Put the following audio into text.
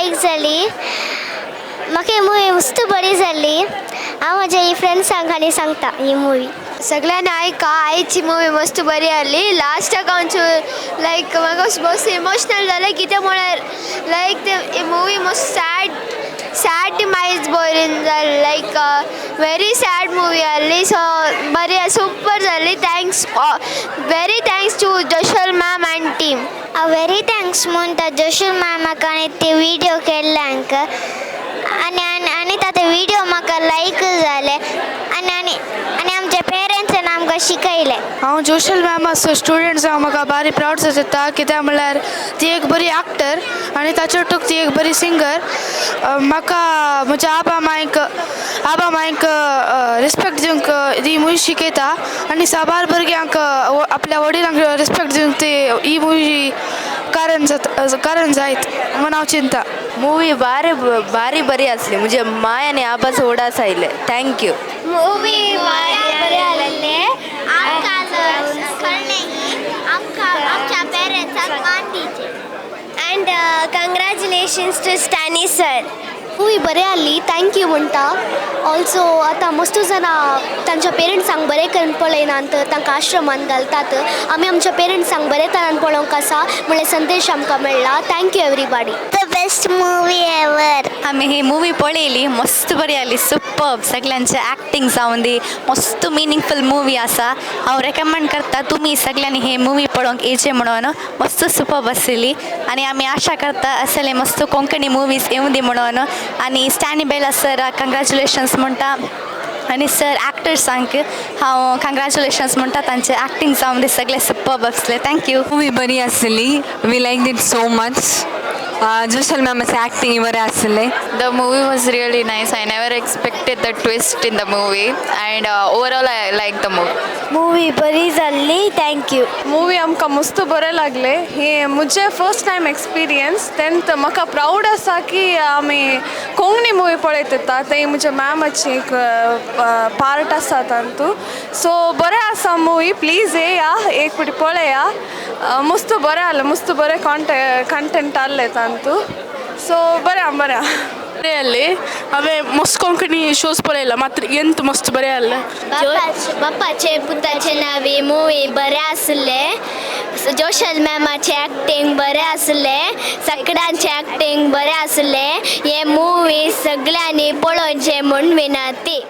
लायक जाली. म्हाका ही मुवी मस्त बरी जाली. हांव म्हज्या ही फ्रेंड्सांक आनी सांगता ही मुवी. सगळ्यांनी आयका, आयची मुवी मस्त बरी आसली. लास्टाक हांव लायक म्हाका मस्त इमोशनल जालें. कितें म्हळ्यार लायक ते मुवी मस्त सॅड सॅड मायज बरीन जालें. लायक व्हेरी सॅड मुवी आहली. सो बरी सुपर जाली. Thanks, very thanks to Joshal ma'am and team. हांव व्हेरी thanks म्हणटा जोशल मॅमाक आनी ते विडियो केल्ल्यांक आनी आनी आनी ताते विडियो म्हाका लायक जाले आनी आनी आनी आमच्या पेरंट्सान आमकां शिकयलें. हांव जोशल मॅमाचो स्टुडंट जावन म्हाका भारी प्रावड जाता. कित्याक म्हणल्यार ती एक बरी एक्टर आनी ताचे ओटूक ती एक बरी सिंगर. म्हाका म्हज्या आबा मांयक रिस्पेक्ट दिवंक ही मुवी शिकयता आनी साबार भुरग्यांक आपल्या वडिलांक रिस्पेक्ट दिवंक ती ही मुवी कारण जाता, कारण जायत म्हूण हांव चिंता. मूवी भारी भारी बरी आसली. म्हणजे माय आनी आबाचो उडास आयले. Thank you. Movie बरें आसलें. आमकां कळ्ळें की आमकां आमच्या पेरंट्सांक मान दिवचें. And congratulations to Stany sir. Movie बरें आहली, thank you म्हणटा. ऑल्सो आतां मस्त जाणां तांच्या पेरंट्सांक बरें करून पळयनात, तांकां आश्रमान घालतात. आमी आमच्या पेरंट्सांक बरे तरान पळोवंक आसा म्हणल्यार संदेश आमकां मेळ्ळा. Thank you everybody. The best movie ever. आमी ही मुवी पळयली, मस्त बरी आसली, सुपर्ब. सगल्यांचे एक्टींग जावन दी, मस्त मिनींगफूल मुवी आसा. हांव रेकमेंड करता तुमी सगल्यांनी ही मुवी पळोवंक येवचें म्हणून. मस्त सुपर्ब आसली आनी आमी आशा करता असले मस्त कोंकणी मुवीज येवं दी म्हणून. आनी स्टॅनी बेला सराक कंग्रेच्युलेशन्स म्हणटा आनी सर एक्टर्सांक हांव कंग्रेच्युलेशन्स म्हणटा. तांचे एक्टींग जावन दी, सगळे सुपर्ब आसले. Thank you. Movie बरी आसली. We like it so much. Joshal मॅमाचें acting बरें आसलें. The movie was really nice. I never expected the twist in the movie, and overall, I like the movie. Movie बरी जाल्ली. Thank you. Movie आमकां मस्त बरें लागलें. हे मुझे फर्स्ट टायम एक्सपिरियन्स. तेन्ना म्हाका प्रावड आसा की आमी कोंकणी मुवी पळयत येता. ते म्हज्या मॅमाची एक पार्ट आसा तातूंत. सो बरें आसा मुवी. प्लीज येया, एक फावटी पळया. मस्त बरें आसलें, मस्त बरें कंटेंट आहलें तातूंत. सो बरें आहा, बरें आहा. बरें आहलें. हांवें मस्त कोंकणी शोज पळयला, मात्र येंत मस्त बरें आहलें. बाप्पाचे पुताचे नावी मुवी बरें आसलें. जोशल मॅमाचें एक्टींग बरें आसलें. सगळ्यांचें एक्टींग बरें आसलें. हे मुवी सगळ्यांनी पळोवचें म्हूण विनंती.